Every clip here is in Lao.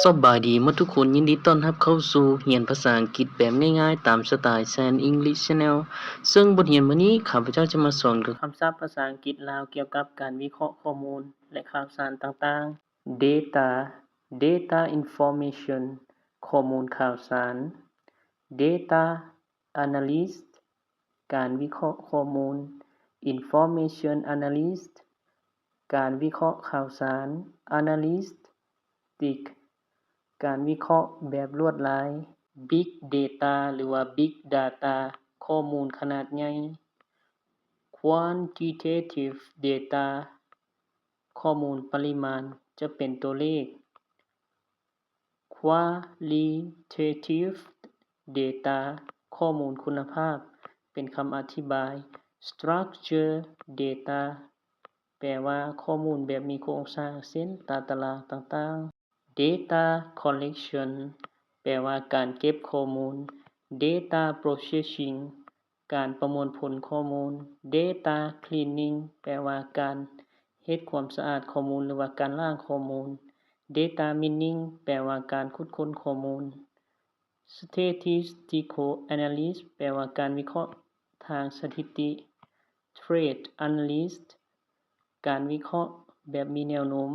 ສະບາຍດີໝົດທຸກຄົນ, ຍິນດີຕ້ອນຮັບເຂົ້າສູ່ຮຽນພາສາອັງກິດແບບງ່າຍໆ ຕາມສະໄຕແຊນ English Channel. ເຊິ່ງບົດຮຽນມື້ນີ້ ຂ້າພະເຈົ້າຈະມາສອນກັບຄຳສັບພາສາອັງກິດລາວກ່ຽວກັບການວິເຄາະຂໍ້ມູນ ແລະ ຂ່າວສານຕ່າງໆ. Data, data information, ຂໍ້ມູນຂ່າວສານ. Data analyst, ການວິເຄາະຂໍ້ມູນ. Information analyst, ການວິເຄາະຂ່າວສານ. Analytic, ການວິເຄາະແບບລວດລາຍ. Big data ຫຼືວ່າ Big Data, ຂໍ້ມູນຂະໜາດໃຫຍ່. Quantitative data, ຂໍ້ມູນປະລິມານ ຈະເປັນຕົວເລກ. Qualitative data, ຂໍ້ມູນຄຸນນະພາບ ເປັນຄຳອະທິບາຍ. Structure data, ແປວ່າຂໍ້ມູນແບບມີໂຄງສ້າງ ເຊັ່ນ ຕາຕະລາງຕ່າງໆ. Data collection, ແປວ່າການເກັບຂໍ້ມູນ. Data processing, ການປະມວນຜົນຂໍ້ມູນ. Data cleaning, ແປວ່າການເຮັດຄວາມສະອາດຂໍ້ມູນ ຫຼືວ່າການລ້າງຂໍ້ມູນ. Data mining, ແປວ່າການຂຸດຄົ້ນຂໍ້ມູນ. Statistical analyst, ແປວ່າການວິເຄາະທາງສະຖິຕິ. Trend analyst, ການວິເຄາະແບບມີແນວໂນ້ມ.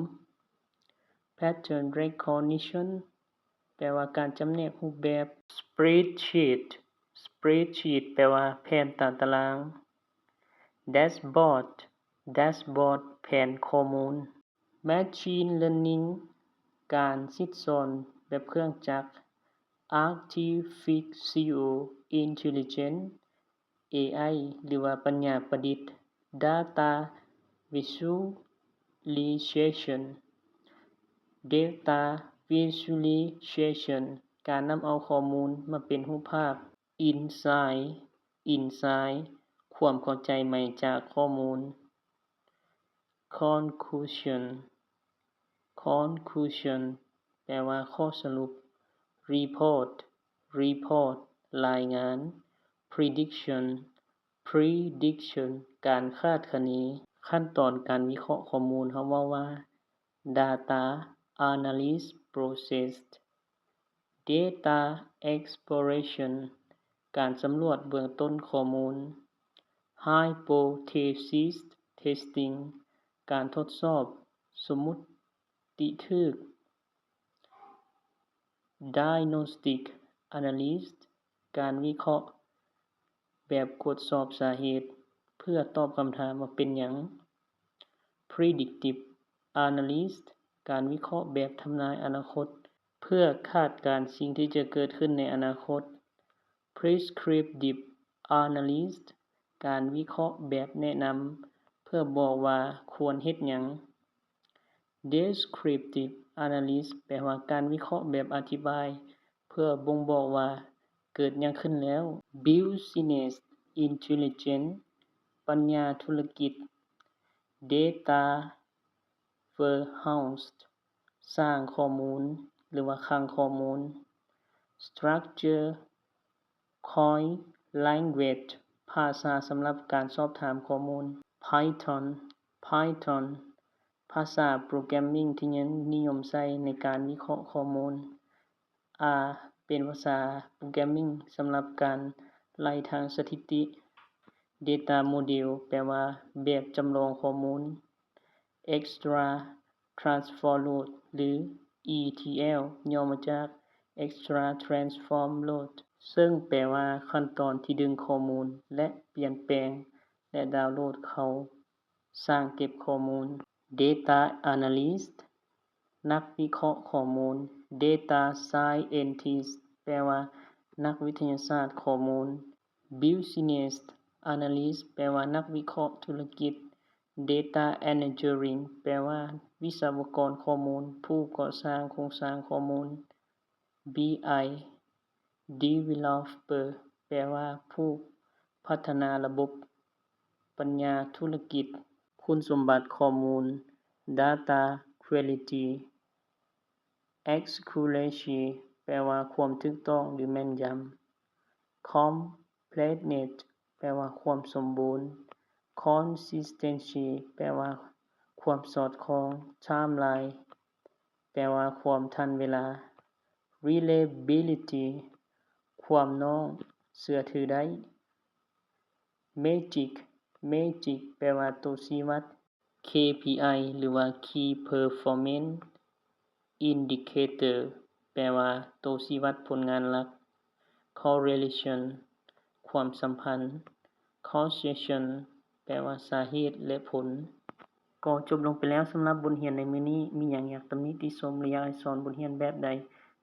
Pattern recognition, ແປວ່າການຈຳແນກຮູບແບບ. Spreadsheet, spreadsheet ແປວ່າແຜ່ນຕາຕະລາງ. Dashboard, dashboard ແຜນຂໍ້ມູນ. Machine learning, ການສິດສອນແບບເຄື່ອງຈັກ. Artificial intelligence, ເອໄອ ຫຼືວ່າປັນຍາປະດິດ. Data visualization, data visualization, ການນຳເອົາຂໍ້ມູນມາເປັນຮູບພາບ. Insight, insight, ຄວາມເຂົ້າໃຈໃໝ່ຈາກຂໍ້ມູນ. Conclusion, conclusion ແປວ່າຂໍ້ສະຫຼຸບ. Report, report ລາຍງານ. Prediction, prediction ການຄາດຄະເນ. ຂັ້ນຕອນການວິເຄາະຂໍ້ມູນ ເຮົາເວົ້າວ່າ data analysis process. Data exploration, ການສຳຫຼວດເບື້ອງຕົ້ນຂໍ້ມູນ. Hypothesis testing, ການທົດສອບສົມມຸດຕິຖືກ. Diagnostic analysis, ການວິເຄາະແບບກວດສອບສາເຫດ ເພື່ອຕອບຄຳຖາມວ່າເປັນຫຍັງ. Predictive analysis, ການວິເຄາະແບບທຳນາຍອະນາຄົດ ເພື່ອຄາດການສິ່ງທີ່ຈະເກີດຂຶ້ນໃນອະນາຄົດ. Prescriptive analysis, ການວິເຄາະແບບແນະນຳ ເພື່ອບອກວ່າຄວນເຮັດຫຍັງ. Descriptive analysis ແປວ່າການວິເຄາະແບບອະທິບາຍ ເພື່ອບົ່ງບອກວ່າເກີດຫຍັງຂຶ້ນແລ້ວ. Business intelligence, ປັນຍາທຸລະກິດ. Data warehouse, ສ້າງຂໍ້ມູນ ຫຼືວ່າຄັງຂໍ້ມູນ. Structured query language, ພາສາສຳລັບການສອບຖາມຂໍ້ມູນ. Python, Python, ພາສາໂປຣແກຣມມິງທີ່ນິຍົມໃຊ້ໃນການວິເຄາະຂໍ້ມູນ. R, ເປັນພາສາໂປຣແກຣມມິງສຳລັບການໄລ່ທາງສະຖິຕິ. Data model ແປວ່າແບບຈຳລອງຂໍ້ມູນ. Extra transform load ຫຼື ETL ຫຍໍ້ມາຈາກ Extra Transform Load ເຊິ່ງແປວ່າຂັ້ນຕອນທີ່ດຶງຂໍ້ມູນ ແລະ ປ່ຽນແປງ ແລະ ດາວໂຫຼດເຂົ້າສ້າງເກັບຂໍ້ມູນ. Data Analyst ນັກວິເຄາະຂໍ້ມູນ. Data Scientist ແປວ່ານັກວິທະຍາສາດຂໍ້ມູນ. Business Analyst ແປວ່ານັກວິເຄາະທຸລະກິດ. Data Engineering ແປວ່າວິສະວະກອນຂໍ້ມູນ, ຜູ້ກໍ່ສ້າງໂຄງສ້າງຂໍ້ມູນ. BI Developer ແປວ່າຜູ້ພັດທະນາລະບົບປັນຍາທຸລະກິດ. ຄຸນສົມບັດຂໍ້ມູນ. Data Quality Accuracy ແປວ່າຄວາມຖືກຕ້ອງ ຫຼື ແມ່ນຢຳ. Completeness ແປວ່າຄວາມສົມບູນ. Consistency ແປວ່າຄວາມສອດຄ່ອງ. Timeline ແປວ່າຄວາມທັນເວລາ. Reliability ຄວາມໜ້ອງເຊື່ອຖືໄດ້. Magic Magic ແປວ່າໂຕຊີ້ວັດ. KPI ຫຼືວ່າ Key Performance Indicator ແປວ່າໂຕຊີ້ວັດຜົນງານຫຼັກ. Correlation ຄວາມສຳພັນ. Causation ແປວ່າສາເຫດ ແລະ ຜົນ. ກໍຈົບລົງໄປແລ້ວສຳລັບບົດຮຽນໃນມື້ນີ້. ມີຫຍັງຢາກຕຳໜິຕິຊົມ ຫຼື ຢາກໃຫ້ສອນບົດຮຽນແບບໃດ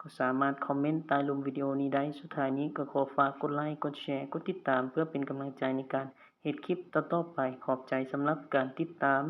ກໍສາມາດຄອມເມັນໃຕ້ລຸ່ມວິດີໂອນີ້ໄດ້. ສຸດທ້າຍນີ້ກໍຂໍຝາກກົດໄລ, ກົດແຊ, ກົດຕິດຕາມ ເພື່ອເປັນກຳລັງໃຈໃນການເຮັດຄລິບຕໍ່ໆໄປ. ຂອບໃຈສຳລັບການຕິດຕາມ.